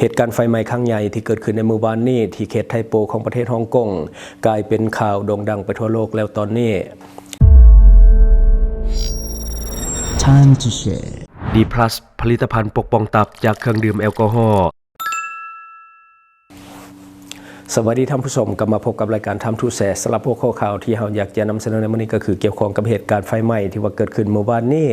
ເຫດການໄຟໄໝ້ຄັ້ງໃຫຍ່ທີ່ເກີດຂຶ້ນໃນມື້ວານນີ້ ທີ່ເຂດໄທໂປຂອງປະເທດຮົງກົງ ກາຍເປັນຂ່າວໂດ່ງດັງໄປທົ່ວໂລກແລ້ວຕອນນີ້. Time to share. ດີພລັສ ຜະລິດຕະພັນປົກປ້ອງຕັບຈາກເຄື່ອງດື່ມແອລກໍຮໍ. ສະບາຍດີທ່ານຜູ້ຊົມ, ກັບມາພົບກັບລາຍການ Time to Share. ສຳລັບຫົວຂໍ້ຂ່າວທີ່ເຮົາຢາກຈະນຳສະເໜີໃນມື້ນີ້ ກໍຄືກ່ຽວຂ້ອງກັບເຫດການໄຟໄໝ້ທີ່ວ່າເກີດຂຶ້ນມື້ວານນີ້,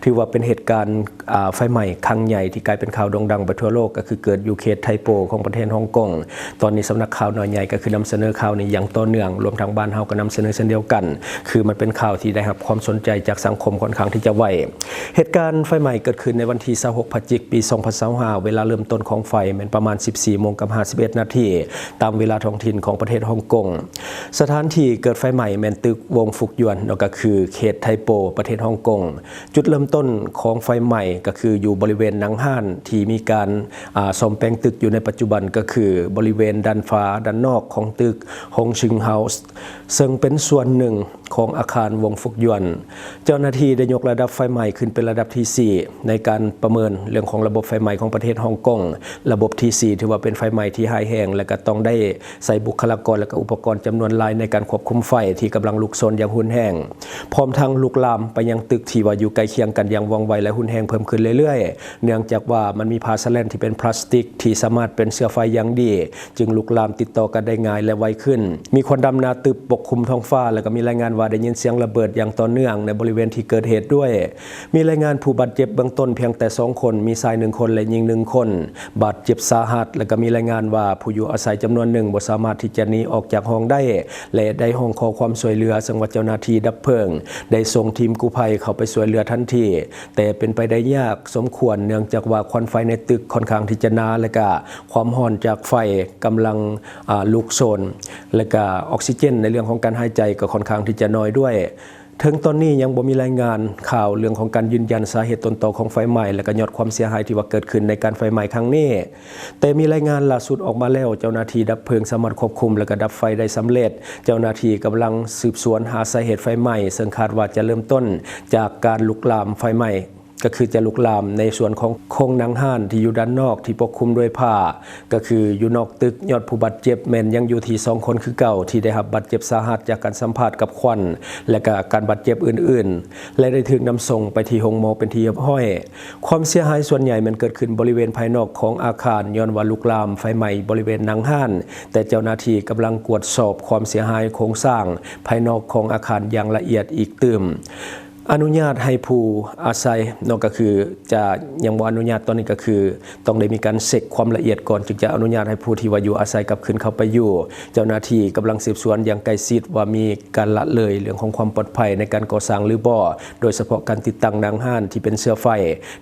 ຖືວ່າເປັນເຫດການ ອາ ໄຟໄໝ້ຄັ້ງໃຫຍ່ທີ່ກາຍເປັນຂ່າວໂດ່ງດັງໄປທົ່ວໂລກ ກໍຄືເກີດຢູ່ເຂດໄທໂປຂອງປະເທດຮົງກົງ. ຕອນນີ້ສຳນັກຂ່າວນ້ອຍໃຫຍ່ກໍຄືນຳສະເໜີຂ່າວນີ້ຢ່າງຕໍ່ເນື່ອງ, ລວມທັງບ້ານເຮົາກໍນຳສະເໜີເຊັ່ນດຽວກັນ, ຄືມັນເປັນຂ່າວທີ່ໄດ້ຮັບຄວາມສົນໃຈຈາກສັງຄົມຂ້ອນຂ້າງທີ່ຈະໄວ. ເຫດການໄຟໄໝ້ເກີດຂຶ້ນໃນວັນທີຊາວຫົກ ພະຈິກ ປີສອງພັນຊາວຫ້າ, ເວລາເລີ່ມຕົ້ນຂອງໄຟແມ່ນປະມານສິບສີ່ໂມງກັບຫ້າສິບເອັດນາທີ ຕາມເວລາທ້ອງຖິ່ນຂອງປະເທດຮົງກົງ. ສະຖານທີ່ເກີດໄຟໄໝ້ແມ່ນຕຶກວົງຟຸກຢວນເນາະ, ກໍຄືເຂດໄທໂປ ປະເທດຮົງກົງ. ຈຸດເລີ່ມຕົ້ນຂອງໄຟໄໝ້ກໍຄືຢູ່ບໍລິເວນໜັງຮ້ານທີ່ມີການ ອາ ສ້ອມແປງຕຶກຢູ່ໃນປັດຈຸບັນ ກໍຄືບໍລິເວນດ້ານຟ້າດ້ານນອກຂອງຕຶກ Hong Shing House ເຊິ່ງເປັນສ່ວນໜຶ່ງຂອງອາຄານວົງຟຸກຢວນ. ເຈົ້າໜ້າທີ່ໄດ້ຍົກລະດັບໄຟໄໝ້ຂຶ້ນເປັນລະດັບທີສີ່ ໃນການປະເມີນເລື່ອງຂອງລະບົບໄຟໄໝ້ຂອງປະເທດຮົງກົງ. ລະບົບທີສີ່ ຖືວ່າເປັນໄຟໄໝ້ທີ່ຮ້າຍແຮງ ແລະ ກໍຕ້ອງໄດ້ ໃຊ້ບຸກຄະລາກອນ ແລະ ກະອຸປະກອນຈຳນວນຫຼາຍໃນການຄວບຄຸມໄຟທີ່ກຳລັງລຸກໂຊນຢ່າງຮຸນແຮງ, ພ້ອມທັງລຸກລາມໄປຍັງຕຶກທີ່ວ່າຢູ່ໃກ້ຄຽງກັນຢ່າງວ່ອງໄວ ແລະ ຮຸນແຮງເພີ່ມຂຶ້ນເລື້ອຍໆ, ເນື່ອງຈາກວ່າມັນມີຜ້າສະແລນທີ່ເປັນພລາສຕິກທີ່ສາມາດເປັນເຊື້ອໄຟຢ່າງດີ, ຈຶ່ງລຸກລາມຕິດຕໍ່ກັນໄດ້ງ່າຍ ແລະ ໄວຂຶ້ນ. ມີຄວັນດຳໜາຕຶບປົກຄຸມທ້ອງຟ້າ ແລະ ກໍມີລາຍງານວ່າໄດ້ຍິນສຽງລະເບີດຢ່າງຕໍ່ເນື່ອງໃນບໍລິເວນທີ່ເກີດເຫດດ້ວຍ. ມີລາຍງານຜູ້ບາດເຈັບເບື້ອງຕົ້ນພຽງແຕ່ສອງຄົນ, ມີຊາຍໜຶ່ງຄົນ ແລະ ຍິງໜຶ່ງຄົນ ບາດເຈັບສາຫັດ ແລະ ກໍມີລາຍງານວ່າຜູ້ຢູ່ອາໄສຈຳນວນໜຶ່ງບໍ່ສາມາດທີ່ຈະໜີອອກຈາກຫ້ອງໄດ້ ແລະ ໄດ້ຮ້ອງຂໍຄວາມຊ່ວຍເຫຼືອ, ເຊິ່ງວ່າເຈົ້າໜ້າທີ່ດັບເພີງໄດ້ສົ່ງທີມກູ້ໄພເຂົ້າໄປຊ່ວຍເຫຼືອທັນທີ, ແຕ່ເປັນໄປໄດ້ຍາກສົມຄວນ ເນື່ອງຈາກວ່າຄວັນໄຟໃນຕຶກຂ້ອນຂ້າງທີ່ຈະໜາ ແລະ ກະຄວາມຮ້ອນຈາກໄຟກຳລັງ ອາ ລຸກໂຊນ ແລະ ກະອອກຊີເຈນໃນເລື່ອງຂອງການຫາຍໃຈກໍຂ້ອນຂ້າງທີ່ຈະໜ້ອຍດ້ວຍ. ເຖິງຕອນນີ້ຍັງບໍ່ມີລາຍງານຂ່າວເລື່ອງຂອງການຢືນຢັນສາເຫດຕົ້ນຕໍຂອງໄຟໄໝ້ ແລະ ກະຍອດຄວາມເສຍຫາຍທີ່ວ່າເກີດຂຶ້ນໃນການໄຟໄໝ້ຄັ້ງນີ້, ແຕ່ມີລາຍງານລ່າສຸດອອກມາແລ້ວ, ເຈົ້າໜ້າທີ່ດັບເພີງສາມາດຄວບຄຸມ ແລະ ກະດັບໄຟໄດ້ສຳເລັດ. ເຈົ້າໜ້າທີ່ກຳລັງສືບສວນຫາສາເຫດໄຟໄໝ້, ເຊິ່ງຄາດວ່າຈະເລີ່ມຕົ້ນຈາກການລຸກລາມໄຟໄໝ້ ກໍຄືຈະລຸກລາມໃນສ່ວນຂອງໂຄງໜັງຮ້ານທີ່ຢູ່ດ້ານນອກທີ່ປົກຄຸມດ້ວຍຜ້າ, ກໍຄືຢູ່ນອກຕຶກ. ຍອດຜູ້ບາດເຈັບແມ່ນຍັງຢູ່ທີ່ສອງຄົນຄືເກົ່າ ທີ່ໄດ້ຮັບບາດເຈັບສາຫັດຈາກການສຳຜັດກັບຄວັນ ແລະ ກະການບາດເຈັບອື່ນໆ ແລະ ໄດ້ຖືກນຳສົ່ງໄປທີ່ໂຮງໝໍເປັນທີ່ຮຽບຮ້ອຍ. ຄວາມເສຍຫາຍສ່ວນໃຫຍ່ແມ່ນເກີດຂຶ້ນບໍລິເວນພາຍນອກຂອງອາຄານ ຍ້ອນວ່າລຸກລາມໄຟໄໝ້ບໍລິເວນໜັງຮ້ານ, ແຕ່ເຈົ້າໜ້າທີ່ກຳລັງກວດສອບຄວາມເສຍຫາຍໂຄງສ້າງພາຍນອກຂອງອາຄານຢ່າງລະອຽດອີກຕື່ມ. ອະນຸຍາດໃຫ້ຜູ້ອາໄສເນາະ ກໍຄືຈະຍັງບໍ່ອະນຸຍາດ, ຕອນນີ້ກໍຄືຕ້ອງໄດ້ມີການເຊັກຄວາມລະອຽດກ່ອນ ຈຶ່ງຈະອະນຸຍາດໃຫ້ຜູ້ທີ່ວ່າຢູ່ອາໄສກັບຄືນເຂົ້າໄປຢູ່. ເຈົ້າໜ້າທີ່ກຳລັງສືບສວນຢ່າງໃກ້ຊິດວ່າມີການລະເລີຍເລື່ອງຂອງຄວາມປອດໄພໃນການກໍ່ສ້າງຫຼືບໍ່, ໂດຍສະເພາະການຕິດຕັ້ງໜັງຮ້ານທີ່ເປັນເຊື້ອໄຟ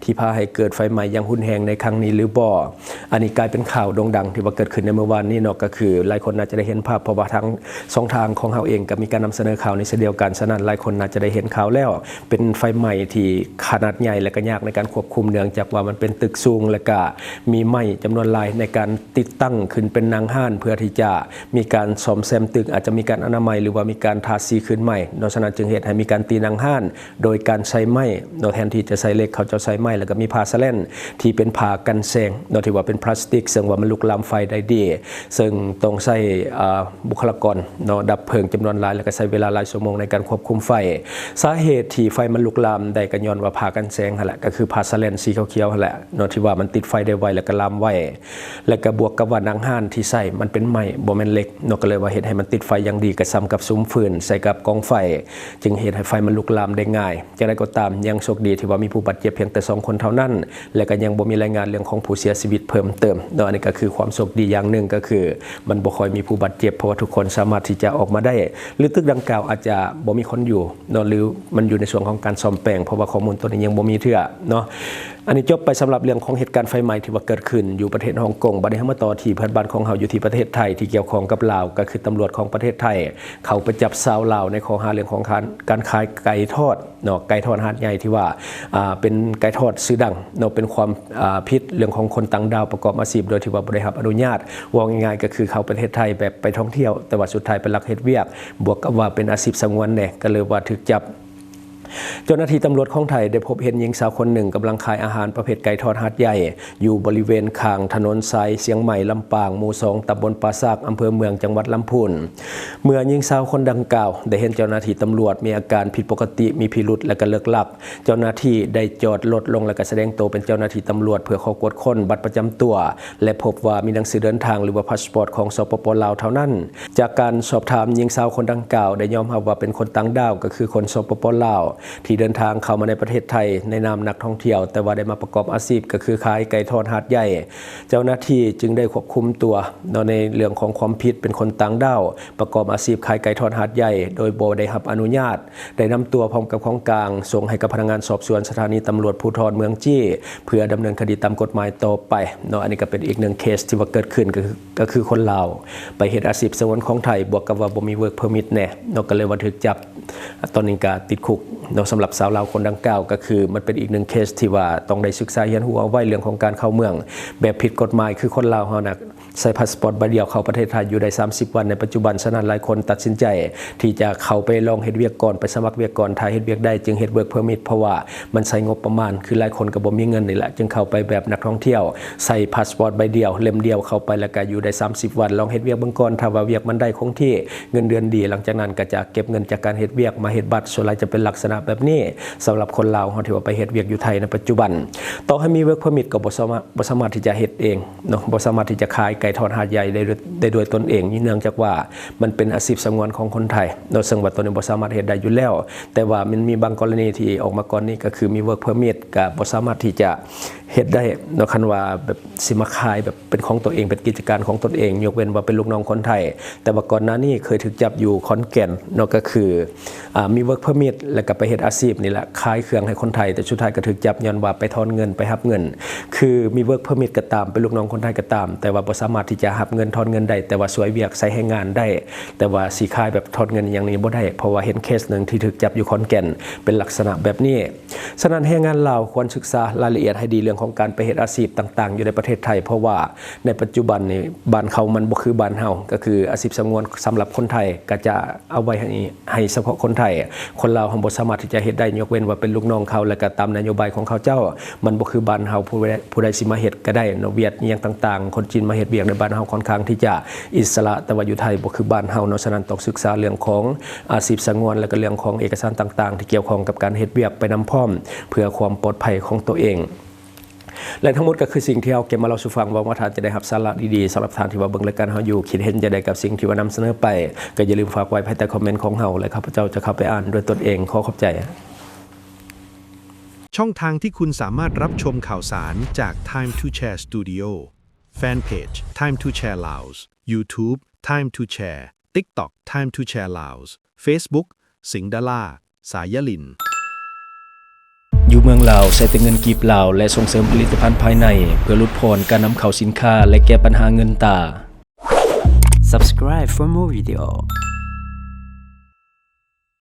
ທີ່ພາໃຫ້ເກີດໄຟໄໝ້ຢ່າງຮຸນແຮງໃນຄັ້ງນີ້ຫຼືບໍ່. ອັນນີ້ກາຍເປັນຂ່າວໂດ່ງດັງທີ່ວ່າເກີດຂຶ້ນໃນມື້ວານນີ້ເນາະ, ກໍຄືຫຼາຍຄົນໜ້າຈະໄດ້ເຫັນພາບ ເພາະວ່າທາງຊ່ອງທາງຂອງເຮົາເອງກໍມີການນຳສະເໜີຂ່າວນີ້ເຊັ່ນດຽວກັນ. ສະນັ້ນຫຼາຍຄົນໜ້າຈະໄດ້ເຫັນຂ່າວແລ້ວ, ເປັນໄຟໄໝ້ທີ່ຂະໜາດໃຫຍ່ ແລະ ກໍຍາກໃນການຄວບຄຸມ ເນື່ອງຈາກວ່າມັນເປັນຕຶກສູງ ແລະ ກະມີໄມ້ຈຳນວນຫຼາຍໃນການຕິດຕັ້ງຂຶ້ນເປັນໜັງຮ້ານ ເພື່ອທີ່ຈະມີການສ້ອມແຊມຕຶກ, ອາດຈະມີການອະນາໄມ ຫຼືວ່າມີການທາສີຄືນໃໝ່ເນາະ. ສະນັ້ນຈຶ່ງເຮັດໃຫ້ມີການຕີໜັງຮ້ານ ໂດຍການໃຊ້ໄມ້ເນາະ ແທນທີ່ຈະໃຊ້ເຫຼັກ, ເຂົາເຈົ້າໃຊ້ໄມ້ ແລ້ວກໍມີຜ້າສະແລນທີ່ເປັນຜ້າກັນແສງເນາະ ທີ່ວ່າເປັນພລາສຕິກ ເຊິ່ງວ່າມັນລຸກລາມໄຟໄດ້ດີ, ເຊິ່ງຕ້ອງໃຊ້ ອາ ບຸກຄະລາກອນເນາະ ດັບເພີງຈຳນວນຫຼາຍ ແລ້ວກໍໃຊ້ເວລາຫຼາຍຊົ່ວໂມງໃນການຄວບຄຸມໄຟ. ສາເຫດທີ່ໄຟມັນລຸກລາມໄດ້ກໍຍ້ອນວ່າຜ້າກັນແສງຫັ້ນແຫຼະ, ກໍຄືຜ້າສະແລນສີຂຽວໆຫັ້ນແຫຼະເນາະ ທີ່ວ່າມັນຕິດໄຟໄດ້ໄວ ແລ້ວກໍລາມໄວ ແລ້ວກໍບວກກັບວ່າໜັງຮ້ານທີ່ໃຊ້ມັນເປັນໄມ້ ບໍ່ແມ່ນເຫຼັກເນາະ, ກໍເລີຍວ່າເຮັດໃຫ້ມັນຕິດໄຟຢ່າງດີ ກໍສ່ຳກັບສຸມຟືນໃສ່ກັບກອງໄຟ, ຈຶ່ງເຮັດໃຫ້ໄຟມັນລຸກລາມໄດ້ງ່າຍ. ຢ່າງໃດກໍຕາມ, ຍັງໂຊກດີທີ່ວ່າມີຜູ້ບາດເຈັບພຽງແຕ່ສອງຄົນເທົ່ານັ້ນ, ແລະ ກໍຍັງບໍ່ມີລາຍງານເລື່ອງຂອງຜູ້ເສຍຊີວິດເພີ່ມເຕີມເນາະ. ອັນນີ້ກໍຄືຄວາມໂຊກດີຢ່າງໜຶ່ງ, ກໍຄືມັນບໍ່ຄ່ອຍມີຜູ້ບາດເຈັບ, ເພາະວ່າທຸກຄົນສາມາດທີ່ຈະອອກມາໄດ້, ຫຼື ຕຶກດັ່ງກ່າວອາດຈະບໍ່ມີຄົນຢູ່ເນາະ, ຫຼື ມັນຢູ່ໃນຊ່ວງຂອງການສ້ອມແປງ, ເພາະວ່າຂໍ້ມູນຕົວນີ້ຍັງບໍ່ມີເທື່ອເນາະ. ອັນນີ້ຈົບໄປສຳລັບເລື່ອງຂອງເຫດການໄຟໄໝ້ທີ່ວ່າເກີດຂຶ້ນຢູ່ປະເທດຮົງກົງ. ບັດນີ້ເຮົາມາຕໍ່ທີ່ເພື່ອນບ້ານຂອງເຮົາຢູ່ທີ່ປະເທດໄທ ທີ່ກ່ຽວຂ້ອງກັບລາວ, ກໍຄືຕຳຫຼວດຂອງປະເທດໄທເຂົ້າໄປຈັບຊາວລາວໃນຂໍ້ຫາເລື່ອງຂອງການ ການຂາຍໄກ່ທອດເນາະ, ໄກ່ທອດຫາດໃຫຍ່ທີ່ວ່າ ອ່າ ເປັນໄກ່ທອດຊື່ດັງເນາະ, ເປັນຄວາມ ອ່າ ຜິດເລື່ອງຂອງຄົນຕ່າງດ້າວປະກອບອາຊີບໂດຍທີ່ວ່າບໍ່ໄດ້ຮັບອະນຸຍາດ. ເວົ້າງ່າຍໆກໍຄືເຂົ້າປະເທດໄທແບບໄປທ່ອງທ່ຽວ, ແຕ່ວ່າສຸດທ້າຍໄປລັກເຮັດວຽກ, ບວກກັບວ່າເປັນອາຊີບສະຫງວນແດ່, ກໍເລີຍວ່າຖືກຈັບ. ເຈົ້າໜ້າທີ່ຕຳຫຼວດຂອງໄທໄດ້ພົບເຫັນຍິງສາວຄົນໜຶ່ງກຳລັງຂາຍອາຫານປະເພດໄກ່ທອດຫາດໃຫຍ່ ຢູ່ບໍລິເວນຂ້າງຖະໜົນສາຍຊຽງໃໝ່-ລຳປາງ ໝູ່ສອງ ຕຳບົນປ່າຊາກ ອຳເພີເມືອງ ຈັງຫວັດລຳພູນ. ເມື່ອຍິງສາວຄົນດັ່ງກ່າວໄດ້ເຫັນເຈົ້າໜ້າທີ່ຕຳຫຼວດມີອາການຜິດປົກກະຕິ, ມີພິລຸດ ແລະ ກະເລິກລັກ, ເຈົ້າໜ້າທີ່ໄດ້ຈອດລົດລົງ ແລະ ກະສະແດງໂຕເປັນເຈົ້າໜ້າທີ່ຕຳຫຼວດ ເພື່ອເຂົ້າກວດຄົ້ນບັດປະຈຳຕົວ ແລະ ພົບວ່າມີໜັງສືເດີນທາງ ຫຼືວ່າພາສປອດຂອງ ສປປ ລາວ ເທົ່ານັ້ນ. ຈາກການສອບຖາມ, ຍິງສາວຄົນດັ່ງກ່າວໄດ້ຍອມຮັບວ່າເປັນຄົນຕ່າງດ້າວ, ກໍຄືຄົນ ສປປ ລາວ ທີ່ເດີນທາງເຂົ້າມາໃນປະເທດໄທໃນນາມນັກທ່ອງທ່ຽວ, ແຕ່ວ່າໄດ້ມາປະກອບອາຊີບ ກໍຄືຂາຍໄກ່ທອດຫາດໃຫຍ່. ເຈົ້າໜ້າທີ່ຈຶ່ງໄດ້ຄວບຄຸມຕົວເນາະ ໃນເລື່ອງຂອງຄວາມຜິດເປັນຄົນຕ່າງດ້າວ ປະກອບອາຊີບຂາຍໄກ່ທອດຫາດໃຫຍ່ ໂດຍບໍ່ໄດ້ຮັບອະນຸຍາດ, ໄດ້ນຳຕົວພ້ອມກັບຂອງກາງ ສົ່ງໃຫ້ກັບພະນັກງານສອບສວນສະຖານີຕຳຫຼວດພູທອນເມືອງຈີ້ ເພື່ອດຳເນີນຄະດີຕາມກົດໝາຍຕໍ່ໄປເນາະ. ອັນນີ້ກໍເປັນອີກໜຶ່ງເຄສທີ່ວ່າເກີດຂຶ້ນ ກໍຄື ກໍຄືຄົນລາວໄປເຮັດອາຊີບສະຫງວນຂອງໄທ ບວກກັບວ່າບໍ່ມີ work permit ແດ່ເນາະ ກໍເລີຍວ່າຖືກຈັບ. ຕອນນີ້ກໍຕິດຄຸກເນາະ. ສຳລັບຊາວລາວຄົນດັ່ງກ່າວ ກໍຄືມັນເປັນອີກໜຶ່ງເຄສທີ່ວ່າຕ້ອງໄດ້ສຶກສາຮຽນຮູ້ເອົາໄວ້ ເລື່ອງຂອງການເຂົ້າເມືອງແບບຜິດກົດໝາຍ. ຄືຄົນລາວເຮົານະ ໃຊ້ພາສປອດໃບດຽວເຂົ້າປະເທດໄທຢູ່ໄດ້ສາມສິບວັນໃນປັດຈຸບັນ. ສະນັ້ນ ຫຼາຍຄົນຕັດສິນໃຈທີ່ຈະເຂົ້າໄປລອງເຮັດວຽກກ່ອນ, ໄປສະໝັກວຽກກ່ອນ, ຖ້າເຮັດວຽກໄດ້ຈຶ່ງເຮັດ work permit ເພາະວ່າມັນໃຊ້ງົບປະມານ, ຄືຫຼາຍຄົນກໍບໍ່ມີເງິນນີ້ແຫຼະ ຈຶ່ງເຂົ້າໄປແບບນັກທ່ອງທ່ຽວ, ໃຊ້ພາສປອດໃບດຽວ ເຫຼັ້ມດຽວເຂົ້າໄປ ແລ້ວກໍຢູ່ໄດ້ສາມສິບວັນ, ລອງເຮັດວຽກເບິ່ງກ່ອນ. ຖ້າວ່າວຽກມັນໄດ້ຄົງທີ່, ເງິນເດືອນດີ, ຫຼັງຈາກນັ້ນກໍຈະເກັບເງິນຈາກການເຮັດວຽກມາເຮັດບັດ. ສ່ວນຫຼາຍຈະເປັນລັກສະນະແບບນີ້ ສຳລັບຄົນລາວເຮົາທີ່ວ່າໄປເຮັດວຽກຢູ່ໄທໃນປັດຈຸບັນ. ຕໍ່ໃຫ້ມີ work permit ກໍບໍ່ສາມາດ ບໍ່ສາມາດທີ່ຈະເຮັດເອງເນາະ, ບໍ່ສາມາດທີ່ຈະຂາຍໄກ່ທອດຫາດໃຫຍ່ໄດ້ດ້ວຍ ໄດ້ດ້ວຍຕົນເອງ, ເນື່ອງຈາກວ່າມັນເປັນອາຊີບສະຫງວນຂອງຄົນໄທເນາະ, ເຊິ່ງວ່າຕົວນີ້ບໍ່ສາມາດເຮັດໄດ້ຢູ່ແລ້ວ. ແຕ່ວ່າມັນມີບາງກໍລະນີທີ່ອອກມາກ່ອນນີ້ ກໍຄືມີ work permit ກໍບໍ່ສາມາດທີ່ຈະເຮັດໄດ້ເນາະ, ຄັນວ່າແບບຊິມາຂາຍແບບເປັນຂອງຕົວເອງ, ເປັນກິດຈະການຂອງຕົນເອງ, ຍົກເວັ້ນວ່າເປັນລູກນ້ອງຄົນໄທ. ແຕ່ວ່າກ່ອນໜ້ານີ້ເຄີຍຖືກຈັບຢູ່ຂອນແກ່ນເນາະ, ກໍຄື ອ່າ ມີ work permit ແລ້ວກໍໄປເຮັດອາຊີບນີ້ແຫຼະ, ຂາຍເຄື່ອງໃຫ້ຄົນໄທ, ແຕ່ສຸດທ້າຍກໍຖືກຈັບຍ້ອນວ່າໄປທອນເງິນ, ໄປຮັບເງິນ. ຄືມີ work permit ກໍຕາມ, ເປັນລູກນ້ອງຄົນໄທກໍຕາມ, ແຕ່ວ່າບໍ່ສາມາດທີ່ຈະຮັບເງິນ, ທອນເງິນໄດ້, ແຕ່ວ່າຊ່ວຍວຽກ, ໃຊ້ແຮງງານໄດ້, ແຕ່ວ່າຊິຂາຍແບບທອນເງິນອີ່ຫຍັງນີ້ບໍ່ໄດ້, ເພາະວ່າເຫັນເຄສໜຶ່ງທີ່ຖືກຈັບຢູ່ຂອນແກ່ນ ເປັນລັກສະນະແບບນີ້. ສະນັ້ນ ແຮງງານລາວຄວນສຶກສາລາຍລະອຽດໃຫ້ດີເລື່ອງຂອງການໄປເຮັດອາຊີບຕ່າງໆຢູ່ໃນປະເທດໄທ, ເພາະວ່າໃນປັດຈຸບັນນີ້ ບ້ານເຂົາມັນບໍ່ຄືບ້ານເຮົາ, ກໍຄືອາຊີບສະຫງວນສຳລັບຄົນໄທ ກໍຈະເອົາໄວ້ໃຫ້ ໃຫ້ສະເພາະຄົນໄທ. ຄົນລາວເຮົາບໍ່ສາມາດທີ່ຈະເຮັດໄດ້, ຍົກເວັ້ນວ່າເປັນລູກນ້ອງເຂົາ, ແລ້ວກໍຕາມນະໂຍບາຍຂອງເຂົາເຈົ້າ. ມັນບໍ່ຄືບ້ານເຮົາ, ຜູ້ໃດ ຜູ້ໃດຊິມາເຮັດກໍໄດ້ເນາະ, ວຽດອີ່ຫຍັງຕ່າງໆ. ຄົນຈີນມາເຮັດວຽກໃນບ້ານເຮົາຂ້ອນຂ້າງທີ່ຈະອິດສະຫຼະ, ແຕ່ວ່າຢູ່ໄທບໍ່ຄືບ້ານເຮົາເນາະ. ສະນັ້ນ ຕ້ອງສຶກສາເລື່ອງຂອງອາຊີບສະຫງວນ ແລ້ວກໍເລື່ອງຂອງເອກະສານຕ່າງໆ ທີ່ກ່ຽວຂ້ອງກັບການເຮັດວຽກໄປນຳພ້ອມ ເພື່ອຄວາມປອດໄພຂອງຕົວເອງ. ແລະ ທັງໝົດກໍຄືສິ່ງທີ່ເຮົາເກັບມາເລົ່າສູ່ຟັງ. ຫວັງວ່າທ່ານຈະໄດ້ຮັບສາລະດີໆ. ສຳລັບທ່ານທີ່ວ່າເບິ່ງລາຍການເຮົາຢູ່, ຄິດເຫັນຈັ່ງໃດກັບສິ່ງທີ່ວ່ານຳສະເໜີໄປ, ກໍຢ່າລືມຝາກໄວ້ພາຍໃຕ້ຄອມເມັນຂອງເຮົາ ແລະ ຂ້າພະເຈົ້າຈະເຂົ້າໄປອ່ານດ້ວຍຕົນເອງ. ຂໍຂອບໃຈ. ช่องทางที่คุณสามารถรับชมข่าวสารจาก Time to Share Studio Fanpage Time to Share Laos YouTube Time to Share TikTok Time to Share Laos Facebook สิงห์ดารา สายยะลิน ຢູ່ເມືອງລາວ ໃຊ້ແຕ່ເງິນກີບລາວ ແລະ ສົ່ງເສີມຜະລິດຕະພັນພາຍໃນ ເພື່ອຫຼຸດຜ່ອນການນຳເຂົ້າສິນຄ້າ ແລະ ແກ້ບັນຫາເງິນຕາ. Subscribe for more video.